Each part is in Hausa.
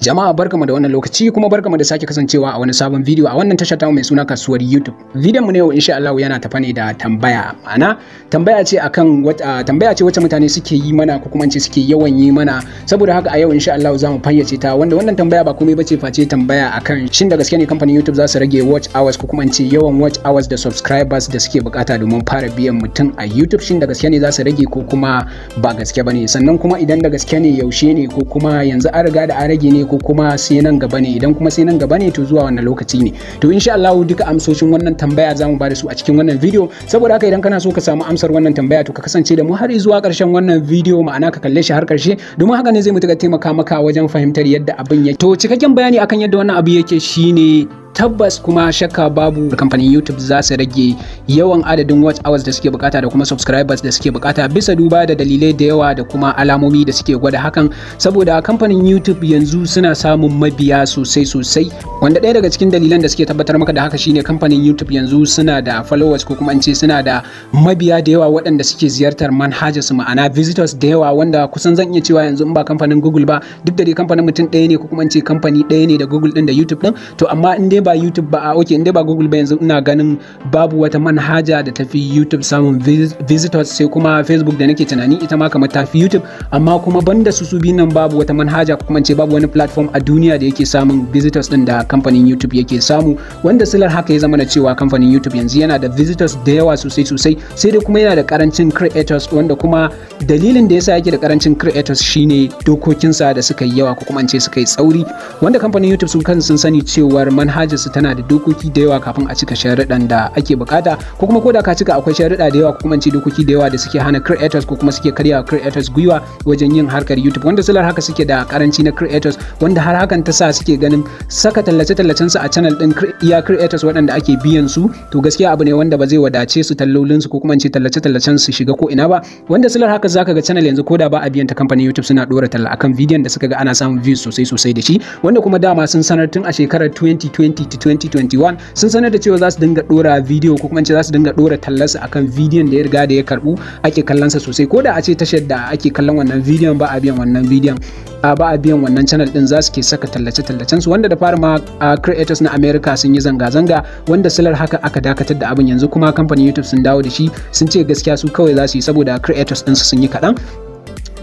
Jama'a, barkamu da wannan lokaci, kuma barkamu da sake kasancewa a wani sabon bidiyo a wannan tashar tamu mai suna Kasuwar YouTube. Bidiyon mu na yau, insha Allah, yana tafa ne da tambaya. Ma'ana, tambaya ce akan wata tambaya ce wacce mutane suke yi mana, ko kuma ce suke yawan yi mana. Saboda haka a yau, insha Allah, za mu fayyace ta, wanda wannan tambaya ba komai bace face tambaya akan shin da gaske ne kamfanin YouTube za su rage watch hours, ko kuma ce yawan watch hours da subscribers da suke bukata domin fara biyan mutum a YouTube? Shin da gaske ne za su rage ko kuma ba gaske bane? Sannan kuma idan da gaske ne, yaushe ne? Ko kuma yanzu an riga da an rage ne, ko kuma sai nan gaba ne? Idan kuma sai nan gaba ne, to zuwa wannan lokaci ne? To, insha Allah, duka amsoshin wannan tambaya zamu ba da su a cikin wannan video. Saboda haka idan kana so ka samu amsar wannan tambaya, to ka kasance da mu har zuwa ƙarshen wannan video, ma'ana ka kalle shi har ƙarshe, domin haka ne zai mutuƙar taimaka maka wajen fahimtar yadda abin yake. To, cikakken bayani akan yadda wannan abu yake shine, tabbas kuma shakka babu, kamfanin YouTube za su rage yawan adadin watch hours da suke bukata da kuma subscribers da suke bukata, bisa duba da dalilai da yawa da kuma alamomi da suke gwada hakan. Saboda kamfanin YouTube yanzu suna samun mabiya sosai sosai, wanda ɗaya daga cikin dalilan da suke tabbatar maka da haka shine kamfanin YouTube yanzu suna da followers, ko kuma in ce suna da mabiya da yawa waɗanda suke ziyartar manhajar su, ma'ana visitors da yawa, wanda kusan zan iya cewa yanzu in ba kamfanin Google ba, duk da dai kamfanin mutum ɗaya ne, ko kuma in ce kamfani ɗaya ne da Google ɗin da YouTube ɗin, to amma in dai ba YouTube ba, a okay, in dai ba Google ba, yanzu ina ganin babu wata manhaja da tafi YouTube samun visitors, sai kuma Facebook da nake tunani ita ma kamar tafi YouTube. Amma kuma banda su su nan, babu wata manhaja, ko kuma ce babu wani platform a duniya da yake samun visitors din da kamfanin YouTube yake samu, wanda silar haka ya zama na cewa kamfanin YouTube yanzu yana da visitors da yawa sosai sosai. Sai dai kuma yana da karancin creators, wanda kuma dalilin da yasa yake da karancin creators shine dokokinsa da suka yi yawa, ko kuma ce suka yi tsauri, wanda kamfanin YouTube su kansu sun sani cewar manhajar su tana da dokoki da yawa kafin a cika sharuɗan da ake bukata, ko kuma ko da ka cika, akwai sharuɗa da yawa, ko kuma ce dokoki da yawa da suke hana creators, ko kuma suke karya creators gwiwa wajen yin harkar YouTube, wanda silar haka suke da karanci na creators, wanda har hakan ta sa suke ganin saka tallace-tallacen su a channel din iya creators waɗanda ake biyan su, to gaskiya abu ne wanda ba zai wadace su tallolin su, ko kuma ce tallace-tallacen su shiga ko ina ba. Wanda silar haka zaka ga channel yanzu, koda ba a biyan ta, kamfanin YouTube suna dora talla akan bidiyon da suka ga ana samun views sosai sosai da shi, wanda kuma dama sun sanar tun a shekarar 2020 to 2021, sun sanar da cewa za su dinga dora video, ko kuma ce za su dinga dora tallarsu akan bidiyon da ya riga da ya karbu, ake kallon sa sosai, ko da a ce tashar da ake kallon wannan bidiyon ba a biyan wannan bidiyon, a ba a biyan wannan channel din, za su ke saka tallace-tallacen su. Wanda da fara ma creators na America sun yi zanga-zanga, wanda silar haka aka dakatar da abin. Yanzu kuma kamfanin YouTube sun dawo da shi, sun ce gaskiya su kawai za su yi saboda creators ɗinsu sun yi kaɗan.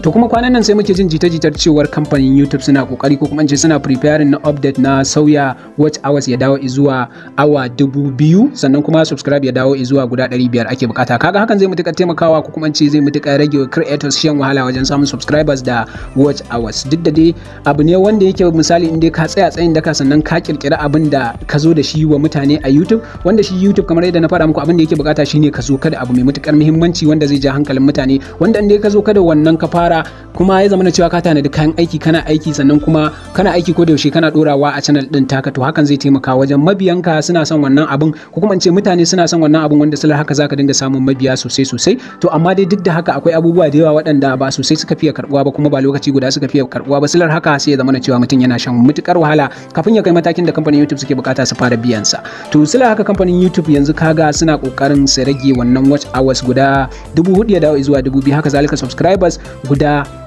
To, kuma kwanan nan sai muke jin jita-jitar cewar kamfanin YouTube suna kokari, ko kuma ce suna preparing na update na sauya watch hours ya dawo zuwa awa 2000, sannan kuma subscribe ya dawo zuwa guda 500 ake bukata. Kaga hakan zai mutuƙar taimakawa, ko kuma ce zai mutuƙar rage creators shan wahala wajen samun subscribers da watch hours. Duk da dai abu ne wanda yake, misali, in dai ka tsaya tsayin daka, sannan ka kirkira abin da ka zo da shi wa mutane a YouTube, wanda shi YouTube, kamar yadda na faɗa muku, abin da yake bukata shine ka zo kada abu mai mutuƙar muhimmanci wanda zai ja hankalin mutane, wanda in dai ka zo kada wannan ka fara, kuma ya zama na cewa ka tanadi kayan aiki, kana aiki, sannan kuma kana aiki ko da yaushe, kana dorawa a channel din taka, to hakan zai taimaka wajen mabiyanka suna son wannan abin, ko kuma in ce mutane suna son wannan abin, wanda silar haka zaka dinga samun mabiya sosai sosai. To, amma dai duk da haka akwai abubuwa da yawa waɗanda ba sosai suka fiye karbuwa ba, kuma ba lokaci guda suka fiye karbuwa ba. Silar haka sai ya zama na cewa mutum yana shan mutukar wahala kafin ya kai matakin da kamfanin YouTube suke bukata su fara biyan sa. To, silar haka kamfanin YouTube yanzu kaga suna kokarin su rage wannan watch hours guda 4000 ya dawo zuwa 2000, haka zalika subscribers guda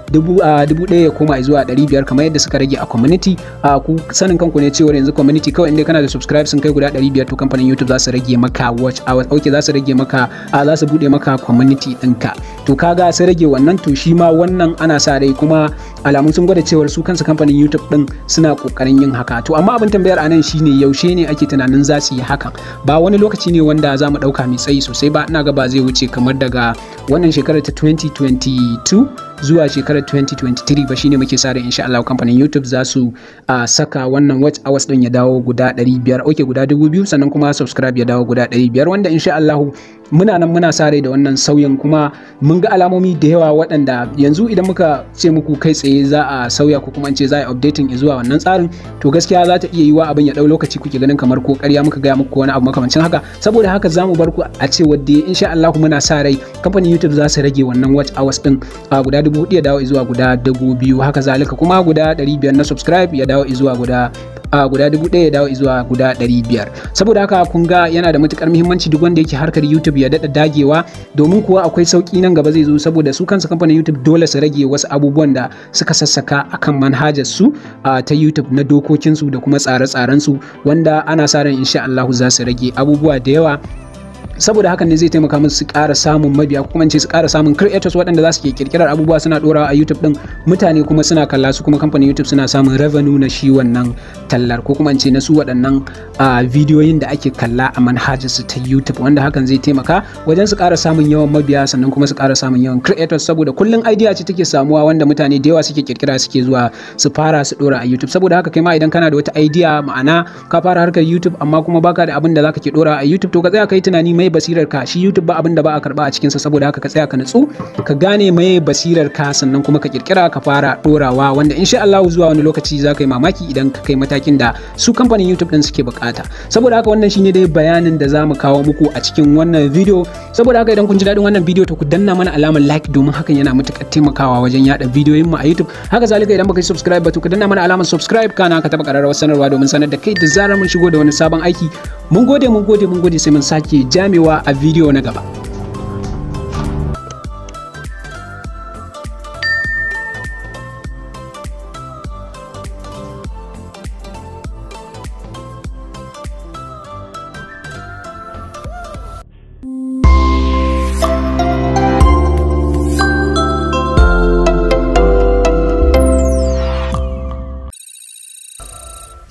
1000 ya koma zuwa 500, kamar yadda suka rage a community. A ku sanin kanku ne cewar yanzu community kawai, inda kana da subscribe sun kai guda 500, to kamfanin YouTube za su rage maka watch hours, okay, za su rage maka, a za su bude maka community ɗinka. To, kaga sai rage wannan. To, shi ma wannan ana sa rai, kuma alamun sun gwada cewar su kansu kamfanin YouTube din suna kokarin yin haka. To, amma abin tambayar anan shine, yaushe ne ake tunanin za su yi hakan? Ba wani lokaci ne wanda za mu dauka mai tsayi sosai ba. Ina ga ba zai wuce kamar daga wannan shekarar ta 2022 zuwa shekarar 2023 ba, shine muke sa ran insha Allah kamfanin YouTube za su saka wannan watch hours din ya dawo guda 500, okay, guda 2000, sannan kuma subscribe ya dawo guda 500, wanda insha Allah muna nan muna sa rai da wannan sauyin. Kuma mun ga alamomi da yawa waɗanda yanzu idan muka ce muku kai tsaye za a sauya, ko kuma in ce za a yi updating zuwa wannan tsarin, to gaskiya za ta iya yiwa abin ya ɗau lokaci, kuke ganin kamar ko ƙarya muka gaya muku, wani abu makamancin haka. Saboda haka za mu bar ku a ce wadda insha Allah muna sa rai kamfanin YouTube za su rage wannan watch hours din a guda 4000 ya dawo zuwa guda 2000, haka zalika kuma guda 500 na subscribe ya dawo zuwa guda guda 1000 ya dawo zuwa guda 500. Saboda haka kun ga yana da matukar muhimmanci duk wanda yake harkar YouTube ya dada dagewa, domin kuwa akwai sauki nan gaba zai zo, saboda su kansu kamfanin YouTube dole su rage wasu abubuwan da suka sassaka akan manhajar su ta YouTube na dokokin su da kuma tsare-tsaren su, wanda ana sa ran insha Allah za su rage abubuwa da yawa. Saboda hakan ne zai taimaka musu su ƙara samun mabiya, ko kuma in ce su ƙara samun creators waɗanda za su ke kirkirar abubuwa suna ɗorawa a YouTube ɗin, mutane kuma suna kalla, su kuma kamfanin YouTube suna samun revenue na shi wannan tallar, ko kuma in ce na su waɗannan bidiyoyin da ake kalla a manhajar su ta YouTube, wanda hakan zai taimaka wajen su ƙara samun yawan mabiya, sannan kuma su ƙara samun yawan creators. Saboda kullum idea ce take samuwa wanda mutane da yawa suke kirkira suke zuwa su fara su ɗora a YouTube. Saboda haka kai ma idan kana da wata idea, ma'ana ka fara harkar YouTube amma kuma baka da abin da zaka ke ɗora a YouTube, to ka tsaya kai tunani mai basirar ka. Shi YouTube ba abin da ba a karba a cikinsa. Saboda haka ka tsaya ka natsu, ka gane mai basirar ka, sannan kuma ka kirkira ka fara dorawa, wanda insha Allah zuwa wani lokaci za ka yi mamaki idan ka kai matakin da su kamfanin YouTube din suke bukata. Saboda haka wannan shine dai bayanin da zamu kawo muku a cikin wannan video. Saboda haka idan kun ji daɗin wannan video, to ku danna mana alamar like, domin hakan yana matuƙar taimakawa wajen yada bidiyoyin mu a YouTube. Haka zalika idan baka yi subscribe ba, to ka danna mana alamar subscribe, kana ka taba ƙararrawar sanarwa domin sanar da kai da zarar mun shigo da wani sabon aiki. Mun gode, mun gode, mun gode, sai mun sake jamewa a video na gaba.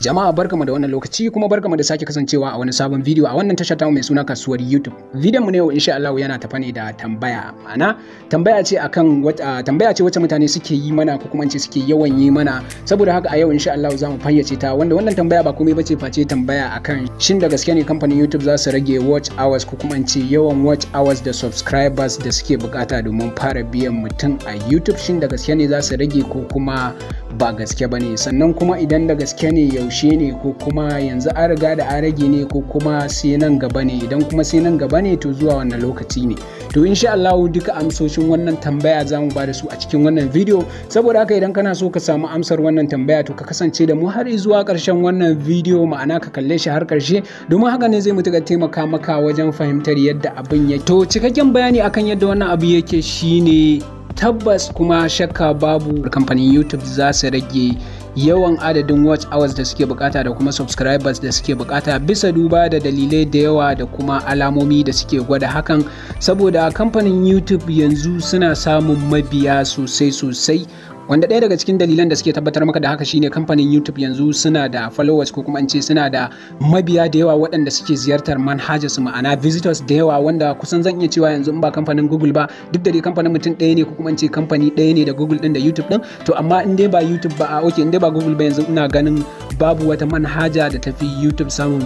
Jama'a, barkamu da wannan lokaci, kuma barkamu da sake kasancewa a wani sabon bidiyo a wannan tasha tamu mai suna Kasuwar YouTube. Bidiyon mu na yau insha Allah yana tafa ne da tambaya. Ma'ana tambaya ce akan wata tambaya ce wacce mutane suke yi mana, ko kuma in ce suke yawan yi mana. Saboda haka a yau insha Allah za mu fayyace ta, wanda wannan tambaya ba komai bace face tambaya akan shin da gaske ne kamfanin YouTube za su rage watch hours, ko kuma in ce yawan watch hours da subscribers da suke bukata domin fara biyan mutum a YouTube, shin da gaske ne za su rage ko kuma ba gaske bane? Sannan kuma idan da gaske ne, yaushe ne, ko kuma yanzu an riga da an rage ne, ko kuma sai nan gaba ne? Idan kuma sai nan gaba ne, to zuwa wannan lokaci ne? To insha Allah duka amsoshin wannan tambaya za mu bada su a cikin wannan video. Saboda haka idan kana so ka samu amsar wannan tambaya, to ka kasance da mu har zuwa ƙarshen wannan video, ma'ana ka kalle shi har ƙarshe, domin haka ne zai mutuƙar taimaka maka wajen fahimtar yadda abin yake. To cikakken bayani akan yadda wannan abu yake shine, tabbas kuma shakka babu, kamfanin YouTube za su rage yawan adadin watch hours da suke bukata da kuma subscribers da suke bukata, bisa duba da dalilai da yawa da kuma alamomi da suke gwada hakan. Saboda kamfanin YouTube yanzu suna samun mabiya sosai sosai, wanda ɗaya daga cikin dalilan da suke tabbatar maka da haka shine kamfanin YouTube yanzu suna da followers, ko kuma an ce suna da mabiya da yawa waɗanda suke ziyartar manhajar su, ma'ana visitors da yawa, wanda kusan zan iya cewa yanzu in ba kamfanin Google ba, duk da dai kamfanin mutum ɗaya ne, ko kuma an ce kamfani ɗaya ne da Google ɗin da YouTube ɗin, to amma in dai ba YouTube ba, a okay, in dai ba Google ba, yanzu ina ganin babu wata manhaja da tafi YouTube samun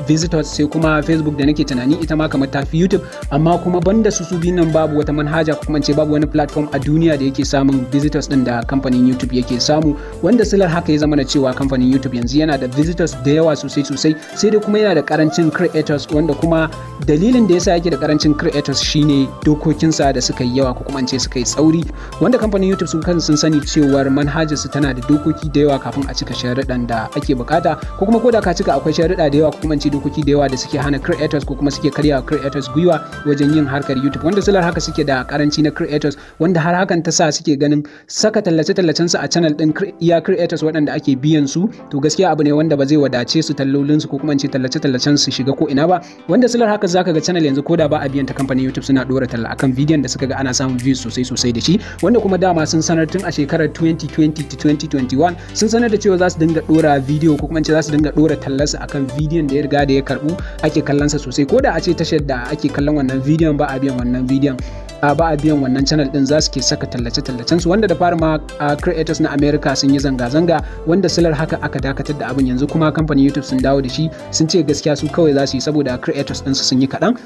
visitors, sai kuma Facebook da nake tunani ita ma kamar tafi YouTube. Amma kuma banda su biyun nan, babu wata manhaja, ko kuma in ce babu wani platform a duniya da yake samun visitors ɗin da kamfanin YouTube yake samu, wanda silar haka ya zama na cewa kamfanin YouTube yanzu yana da visitors da yawa sosai sosai, sai dai kuma yana da karancin creators, wanda kuma dalilin da yasa yake da karancin creators shine dokokinsa da suka yi yawa, ko kuma in ce suka yi tsauri, wanda kamfanin YouTube su kansu sun sani cewar manhajar su tana da dokoki da yawa kafin a cika sharuɗan da ake bukata, ko kuma koda ka cika akwai sharuɗa da yawa, ko kuma in ce dokoki da yawa da suke hana creators, ko kuma suke karya creators gwiwa wajen yin harkar YouTube, wanda silar haka suke da karanci na creators, wanda har hakan ta sa suke ganin saka tallace-tallacen su a channel din iya creators waɗanda ake biyan su, to gaskiya abu ne wanda ba zai wadace su tallolin su, ko kuma in ce tallace-tallacen su shiga ko ina ba, wanda silar haka zaka ga channel yanzu koda ba a biyan ta kamfanin YouTube suna dora talla akan bidiyon da suka ga ana samun views sosai sosai da shi, wanda kuma dama sun sanar tun a shekarar 2020 to 2021, sun sanar da cewa za su dinga dora bidiyo, ko kuma in ce za su dinga dora tallarsu akan bidiyon da ya riga da ya karbu ake kallon sa sosai, ko da a ce tashar da ake kallon wannan bidiyon ba a biyan wannan bidiyon, ba a biyan wannan channel din, za su ke saka tallace-tallacen su, wanda da fara ma creators na America sun yi zanga-zanga, wanda silar haka aka dakatar da abin. Yanzu kuma kamfanin YouTube sun dawo da shi, sun ce gaskiya su kawai za su yi saboda creators ɗinsu sun yi kaɗan.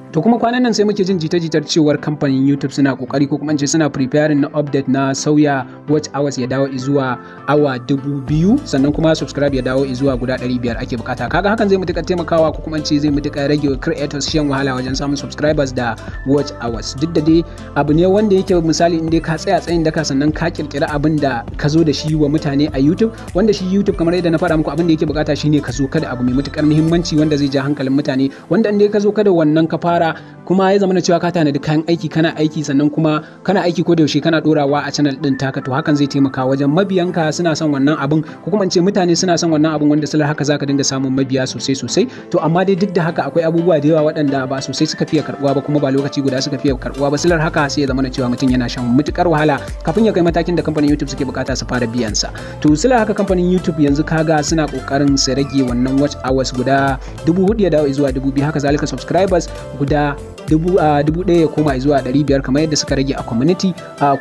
To kuma kwanan nan sai muke jin jita-jitar cewar kamfanin YouTube suna kokari ko kuma ce suna preparing na update na sauya watch hours ya dawo zuwa awa 2000, sannan kuma subscribe ya dawo zuwa guda 500 ake bukata. Kaga hakan zai mutuƙar taimakawa ko kuma ce zai mutuƙar rage creators shan wahala wajen samun subscribers da watch hours. Duk da dai abu ne wanda yake misali in dai ka tsaya tsayin daka sannan ka kirkira abin da ka zo da shi wa mutane a YouTube, wanda shi YouTube kamar yadda na faɗa muku abin da yake bukata shine ka zo kada abu mai mutuƙar muhimmanci wanda zai ja hankalin mutane, wanda in dai ka zo kada wannan ka fara kuma ya zama na cewa ka tanadi kayan aiki, kana aiki, sannan kuma kana aiki ko da yaushe kana dorawa a channel din taka, to hakan zai taimaka wajen mabiyanka suna son wannan abin, ko kuma in ce mutane suna son wannan abin, wanda silar haka zaka dinga samun mabiya sosai sosai. To amma dai duk da haka akwai abubuwa da yawa waɗanda ba sosai suka fiye karbuwa ba, kuma ba lokaci guda suka fiye karbuwa ba. Silar haka sai ya zama na cewa mutum yana shan mutukar wahala kafin ya kai matakin da kamfanin YouTube suke bukata su fara biyan sa. To silar haka kamfanin YouTube yanzu kaga suna kokarin su rage wannan watch hours guda 4000 ya dawo zuwa 2000, haka zalika subscribers guda 1000 ya koma zuwa 500 kamar yadda suka rage a community.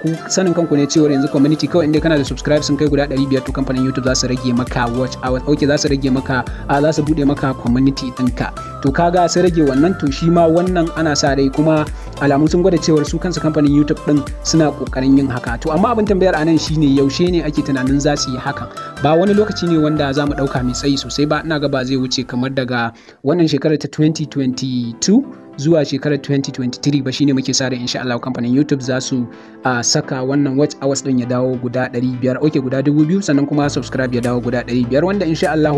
Ku sanin kanku ne cewar yanzu community kawai inda kana da subscribe sun kai guda 500, to kamfanin YouTube za su rage maka watch hours, okay, za su rage maka, za su bude maka community ɗinka. To kaga su rage wannan, to shi ma wannan ana sa rai kuma alamu sun gwada cewar su kansu kamfanin YouTube din suna kokarin yin haka. To amma abin tambayar anan shine yaushe ne ake tunanin za su yi hakan? Ba wani lokaci ne wanda za mu ɗauka mai tsayi sosai ba, ina ga ba zai wuce kamar daga wannan shekarar ta 2022 zuwa shekarar 2023 ba, shine muke sa ran insha Allah kamfanin YouTube za su saka wannan watch hours din ya dawo guda 500, okay, guda 2000, sannan kuma subscribe ya dawo guda 500, wanda insha Allah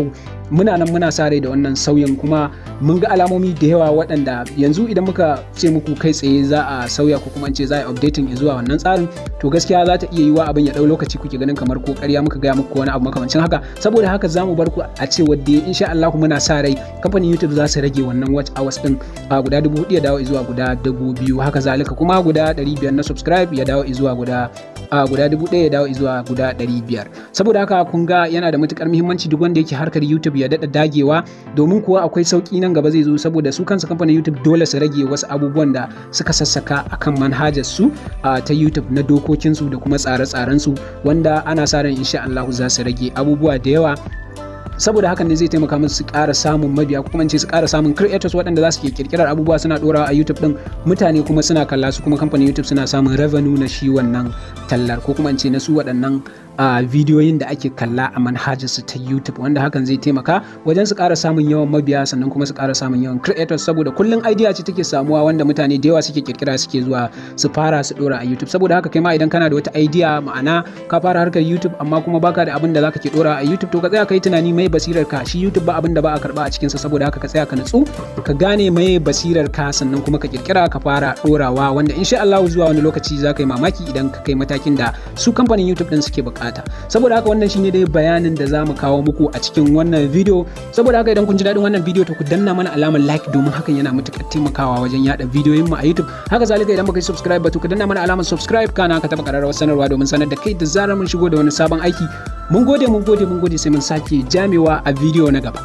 muna nan muna sa rai da wannan sauyin. Kuma mun ga alamomi da yawa waɗanda yanzu idan muka ce muku kai tsaye za a sauya ko kuma in ce za a updating zuwa wannan tsarin, to gaskiya za ta iya yiwa abin ya ɗau lokaci, kuke ganin kamar ko ƙarya muka gaya muku wani abu makamancin haka. Saboda haka za mu bar ku a ce wadda insha Allah muna sa rai kamfanin YouTube za su rage wannan watch hours din guda 4000 ya dawo zuwa guda 2000, haka zalika kuma guda 500 na subscribe ya dawo zuwa guda 1000 ya dawo zuwa guda 500. Saboda haka kun ga yana da matukar muhimmanci duk wanda yake harkar YouTube ya dada dagewa, domin kuwa akwai sauki nan gaba zai zo, saboda su kansu kamfanin YouTube dole su rage wasu abubuwan da suka sassaka akan manhajar su ta YouTube na dokokin su da kuma tsare-tsaren su, wanda ana sa ran insha Allah za su rage abubuwa da yawa. Saboda hakan ne zai taimaka musu su ƙara samun mabiya ko kuma ce su ƙara samun creators waɗanda za su ke kirkirar abubuwa suna ɗorawa a YouTube ɗin, mutane kuma suna kalla, su kuma kamfanin YouTube suna samun revenue na shi wannan tallar ko kuma in ce na su waɗannan bidiyoyin da ake kalla a manhajarsu ta YouTube, wanda hakan zai taimaka wajen su ƙara samun yawan mabiya sannan kuma su ƙara samun yawan creators, saboda kullum idea ce take samuwa wanda mutane da yawa suke kirkira suke zuwa su fara su ɗora a YouTube. Saboda haka kai ma idan kana da wata idea, ma'ana ka fara harkar YouTube amma kuma baka da abin da zaka ke ɗora a YouTube, to ka tsaya kai tunani mai basirar ka. Shi YouTube ba abin da ba a karba a cikinsa. Saboda haka ka tsaya ka natsu ka gane mai basirar ka, sannan kuma ka kirkira ka fara ɗorawa, wanda insha Allah zuwa wani lokaci za ka yi mamaki idan ka kai matakin da su kamfanin YouTube din suke bukata. Saboda haka wannan shine dai bayanin da zamu kawo muku a cikin wannan video. Saboda haka idan kun ji daɗin wannan video, to ku danna mana alamar like, domin hakan yana matuƙar taimakawa wajen yada bidiyoyin mu a YouTube. Haka zalika idan baka yi subscribe ba, to ka danna mana alamar subscribe, kana ka taɓa ƙararrawar sanarwa domin sanar da kai da zarar mun shigo da wani sabon aiki. Mun gode, mun gode, mun gode, sai mun sake jamewa a video na gaba.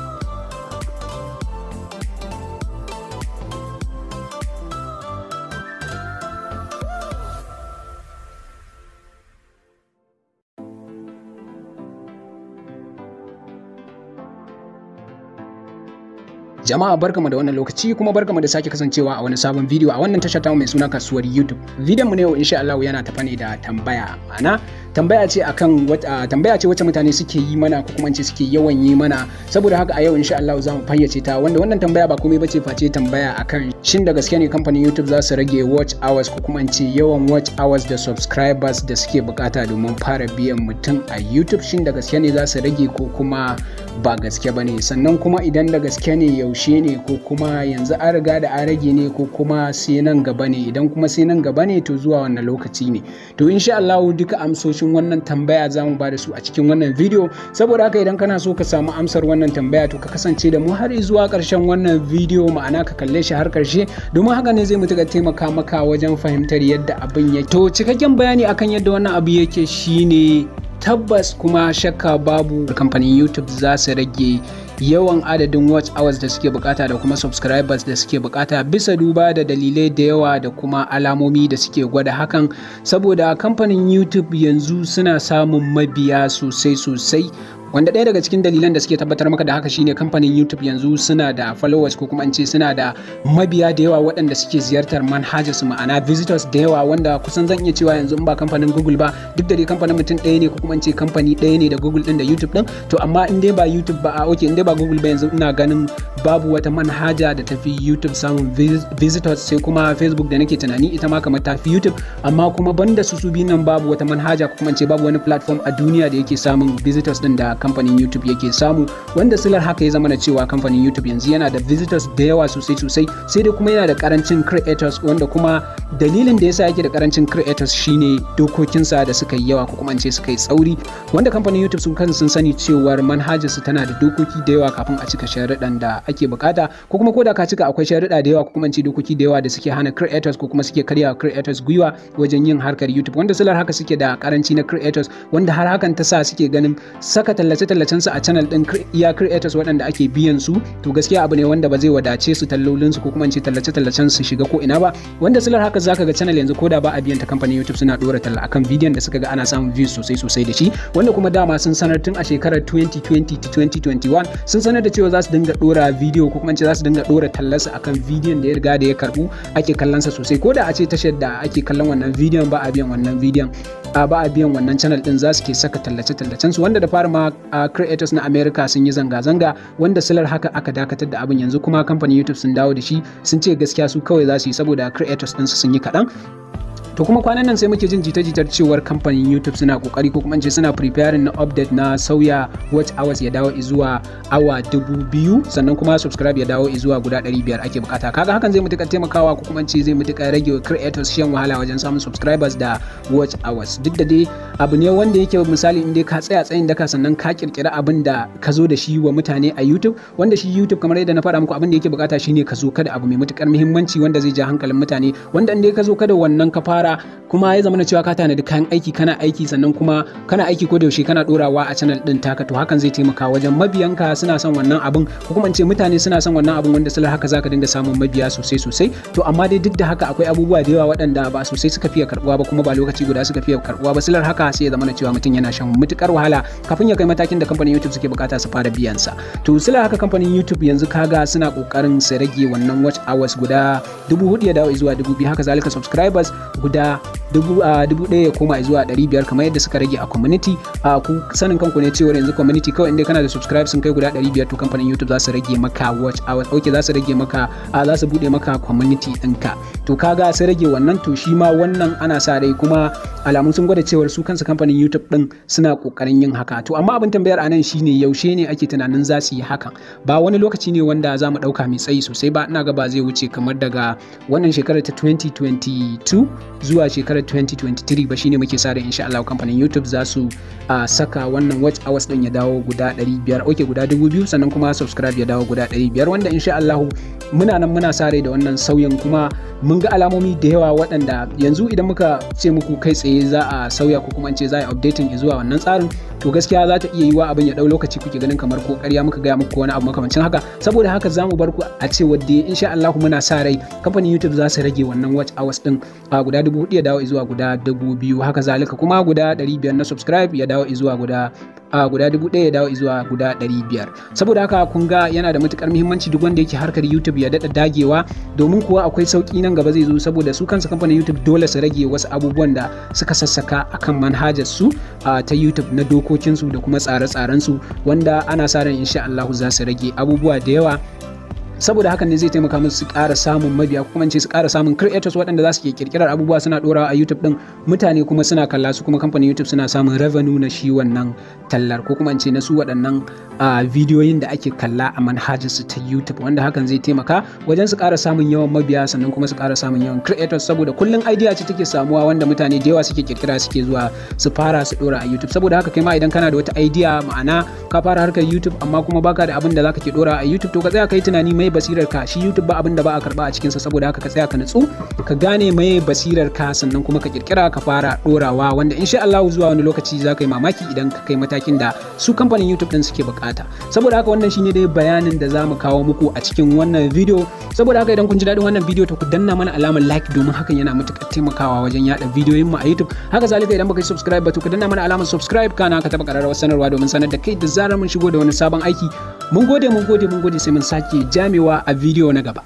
Jama'a, barkamu da wannan lokaci kuma barkamu da sake kasancewa a wani sabon bidiyo a wannan tasha tamu mai suna Kasuwar YouTube. Bidiyon mu ne yau insha Allah yana tafa ne da tambaya. Ma'ana tambaya ce akan wata tambaya ce wacce mutane suke yi mana ko kuma ce suke yawan yi mana. Saboda haka a yau insha Allah za mu fayyace ta, wanda wannan tambaya ba komai bace face tambaya akan shin da gaske ne kamfanin YouTube za su rage watch hours ko kuma ce yawan watch hours da subscribers da suke bukata domin fara biyan mutum a YouTube, shin da gaske ne za su rage ko kuma ba gaske bane? Sannan kuma idan da gaske ne, yaushe ne, ko kuma yanzu an riga da an rage ne, ko kuma sai nan gaba ne? Idan kuma sai nan gaba ne, to zuwa wannan lokaci ne? To insha Allah duka amsoshin wannan tambaya za mu ba da su a cikin wannan video. Saboda haka idan kana so ka samu amsar wannan tambaya, to ka kasance da mu har zuwa ƙarshen wannan video, ma'ana ka kalle shi har ƙarshe, domin haka ne zai mutuƙar taimaka maka wajen fahimtar yadda abin yake. To cikakken bayani akan yadda wannan abu yake shine Tabbas kuma shakka babu, kamfanin YouTube za su rage yawan adadin watch hours da suke bukata da kuma subscribers da suke bukata, bisa duba da dalilai da yawa da kuma alamomi da suke gwada hakan, saboda kamfanin YouTube yanzu suna samun mabiya sosai sosai, wanda ɗaya daga cikin dalilan da suke tabbatar maka da haka shine kamfanin YouTube yanzu suna da followers, ko kuma an ce suna da mabiya da yawa waɗanda suke ziyartar manhajar su, ma'ana visitors da yawa, wanda kusan zan iya cewa yanzu in ba kamfanin Google ba, duk da dai kamfanin mutum ɗaya ne, ko kuma an ce kamfani ɗaya ne da Google ɗin da YouTube ɗin, to amma in dai ba YouTube ba, a okay, in dai ba Google ba, yanzu ina ganin babu wata manhaja da tafi YouTube samun visitors, sai kuma Facebook da nake tunani ita ma kamar tafi YouTube. Amma kuma banda su su biyun nan, babu wata manhaja, ko kuma ce babu wani platform a duniya da yake samun visitors din da kamfanin YouTube yake samu, wanda silar haka ya zama na cewa kamfanin YouTube yanzu yana da visitors da yawa sosai sosai, sai dai kuma yana da karancin creators, wanda kuma dalilin da yasa yake da karancin creators shine dokokinsa da suka yi yawa, ko kuma ce suka yi tsauri, wanda kamfanin YouTube sun kansu sun sani cewar manhajar su tana da dokoki da yawa kafin a cika sharuɗan da ake bukata, ko kuma koda ka cika akwai sharuɗa da yawa, ko kuma ce dokoki da yawa da suke hana creators ko kuma suke karya creators gwiwa wajen yin harkar YouTube, wanda silar haka suke da karanci na creators, wanda har hakan ta sa suke ganin saka tallace-tallacen su a channel din iya creators waɗanda ake biyan su, to gaskiya abu ne wanda ba zai wadace su tallolin su, ko kuma ce tallace-tallacen su shiga ko ina ba, wanda silar haka zaka ga channel yanzu koda ba a biyan ta, kamfanin YouTube suna dora talla akan bidiyon da suka ga ana samun views sosai sosai da shi, wanda kuma dama sun sanar tun a shekarar 2020 to 2021, sun sanar da cewa za su dinga dora bidiyo, ko kuma ce za su dinga dora tallarsa akan bidiyon da ya riga da ya karbu, ake kallon sa sosai, ko da a ce tashar da ake kallon wannan bidiyon ba a biyan wannan bidiyon, a ba a biyan wannan channel din, za su ke saka tallace-tallacen su, wanda da fara ma creators na America sun yi zanga-zanga, wanda silar haka aka dakatar da abin. Yanzu kuma kamfanin YouTube sun dawo da shi, sun ce gaskiya su kawai za su yi saboda creators ɗinsu sun yi kaɗan. To kuma kwanan nan sai muke jin jita-jitar cewar kamfanin YouTube suna kokari, ko kuma ce suna preparing na update na sauya watch hours ya dawo zuwa awa 2000, sannan kuma subscribe ya dawo zuwa guda 500 ake bukata. Kaga hakan zai mutukar taimakawa, ko kuma ce zai mutukar rage wa creators shan wahala wajen samun subscribers da watch hours. Duk da dai abu ne wanda yake, misali, in dai ka tsaya tsayin daka sannan ka kirkira abin da ka zo da shi wa mutane a YouTube, wanda shi YouTube kamar yadda na faɗa muku, abin da yake bukata shine ka zo kada abu mai mutukar muhimmanci wanda zai ja hankalin mutane, wanda in dai ka zo kada wannan ka fara, kuma ya zama cewa ka tanadi kayan aiki, kana aiki, sannan kuma kana aiki ko da yaushe kana dorawa a channel din taka, to hakan zai taimaka wajen mabiyanka suna son wannan abin, ko kuma in ce mutane suna son wannan abin, wanda silar haka zaka dinga samun mabiya sosai sosai. To amma dai duk da haka akwai abubuwa da yawa waɗanda ba sosai suka fiye karbuwa ba, kuma ba lokaci guda suka fiye karbuwa ba. Silar haka sai ya zama cewa mutum yana shan mutukar wahala kafin ya kai matakin da kamfanin YouTube suke bukata su fara biyan sa. To silar haka kamfanin YouTube yanzu kaga suna kokarin su rage wannan watch hours guda 4000 ya dawo zuwa 2000, haka zalika subscribers guda 1000 ya koma zuwa 500, kamar yadda suka rage a community. A ku sanin kanku ne cewa yanzu community kawai inda kana da subscribe sun kai guda 500, to kamfanin YouTube za su rage maka watch hours, okay, za su rage maka, za su bude maka community ɗinka. To kaga su rage wannan, to shi ma wannan ana sa rai, kuma alamun sun gwada cewar su kansu kamfanin YouTube din suna kokarin yin haka. To amma abin tambayar anan shine, yaushe ne ake tunanin za su yi hakan? Ba wani lokaci ne wanda za mu dauka mai tsayi sosai ba. Ina ga ba zai wuce kamar daga wannan shekarar ta 2022 zuwa shekarar 2023 ba, shine muke sa ran insha Allah kamfanin YouTube za su saka wannan watch hours din ya dawo guda 500, okay, guda 2000, sannan kuma subscribe ya dawo guda 500, wanda insha Allah muna nan muna sa rai da wannan sauyin. Kuma mun ga alamomi da yawa waɗanda yanzu idan muka ce muku kai tsaye za a sauya, ko kuma ce za a updating zuwa wannan tsarin, to gaskiya za ta iya yiwa abin ya ɗau lokaci, kuke ganin kamar ko ƙarya muka gaya muku, wani abu makamancin haka. Saboda haka za mu bar ku a ce wadda insha Allah muna sa rai kamfanin YouTube za su rage wannan watch hours din a guda 4000 ya dawo zuwa guda 2000, haka zalika kuma guda 500 na subscribe ya dawo zuwa guda 1000 ya dawo zuwa guda 500. Saboda haka kun ga yana da matukar muhimmanci duk wanda yake harkar YouTube ya daɗa dagewa, domin kuwa akwai sauki nan gaba zai zo, saboda su kansu kamfanin YouTube dole su rage wasu abubuwan da suka sassaka akan manhajar su ta YouTube na dokokinsu da kuma tsare-tsaren su, wanda ana sa ran insha Allah za su rage abubuwa da yawa. Saboda hakan ne zai taimaka musu su ƙara samun mabiya, ko kuma ce su ƙara samun creators waɗanda za su ke kirkirar abubuwa suna ɗorawa a YouTube ɗin, mutane kuma suna kalla, su kuma kamfanin YouTube suna samun revenue na shi wannan tallar, ko kuma in ce na su waɗannan bidiyoyin da ake kalla a manhajar su ta YouTube, wanda hakan zai taimaka wajen su ƙara samun yawan mabiya, sannan kuma su ƙara samun yawan creators, saboda kullum idea ce take samuwa wanda mutane da yawa suke kirkira, suke zuwa su fara su ɗora a YouTube. Saboda haka kai ma idan kana da wata idea, ma'ana ka fara harkar YouTube amma kuma baka da abin da zaka ke ɗora a YouTube, to ka tsaya kai tunani mai mai basirar ka. Shi YouTube ba abin da ba a karba a cikin sa, saboda haka ka tsaya ka nutsu ka gane mai basirar ka, sannan kuma ka kirkira ka fara dorawa, wanda insha Allah zuwa wani lokaci za ka yi mamaki idan ka kai matakin da su kamfanin YouTube din suke bukata. Saboda haka wannan shine dai bayanin da zamu kawo muku a cikin wannan video. Saboda haka idan kun ji daɗin wannan video to ku danna mana alamar like, domin hakan yana matuƙar taimakawa wajen yada bidiyoyin mu a YouTube. Haka zalika idan baka yi subscribe ba to ka danna mana alamar subscribe, kana ka taba ƙararrawar sanarwa domin sanar da kai da zarar mun shigo da wani sabon aiki. Mun gode, mun gode, mun gode, sai mun sake jamewa a video na gaba.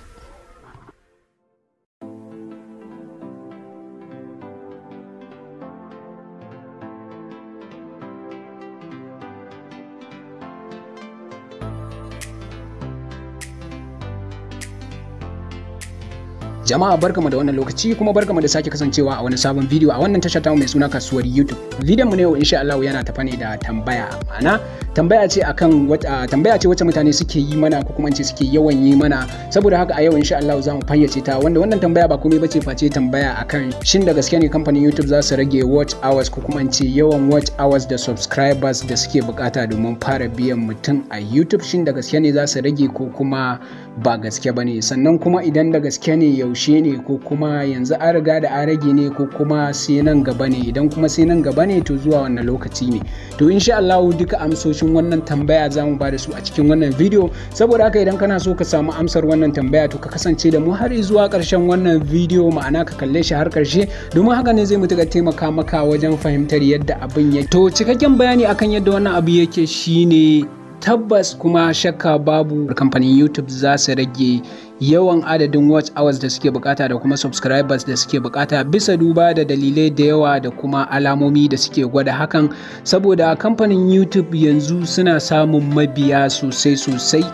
Jama'a barkamu da wannan lokaci, kuma barkamu da sake kasancewa a wani sabon bidiyo a wannan tasha tamu mai suna kasuwar YouTube. Bidiyon mu na yau insha Allah yana tafa ne da tambaya. Ma'ana tambaya ce akan wata tambaya ce wacce mutane suke yi mana, ko kuma in ce suke yawan yi mana. Saboda haka a yau insha Allah za mu fayyace ta, wanda wannan tambaya ba komai bace face tambaya akan shin da gaske ne kamfanin YouTube za su rage watch hours, ko kuma in ce yawan watch hours da subscribers da suke bukata domin fara biyan mutum a YouTube, shin da gaske ne za su rage ko kuma ba gaske bane? Sannan kuma idan da gaske ne, yaushe ne, ko kuma yanzu an riga da an rage ne, ko kuma sai nan gaba ne? Idan kuma sai nan gaba ne, to zuwa wannan lokaci ne? To insha Allah duka amsoshin wannan tambaya za mu bada su a cikin wannan video. Saboda haka idan kana so ka samu amsar wannan tambaya, to ka kasance da mu har zuwa ƙarshen wannan video, ma'ana ka kalle shi har ƙarshe, domin haka ne zai mutuƙar taimaka maka wajen fahimtar yadda abin yake. To cikakken bayani akan yadda wannan abu yake shine tabbas kuma shakka babu kamfanin YouTube za su rage yawan adadin watch hours da suke bukata da kuma subscribers da suke bukata, bisa duba da dalilai da yawa da kuma alamomi da suke gwada hakan. Saboda kamfanin YouTube yanzu suna samun mabiya sosai sosai,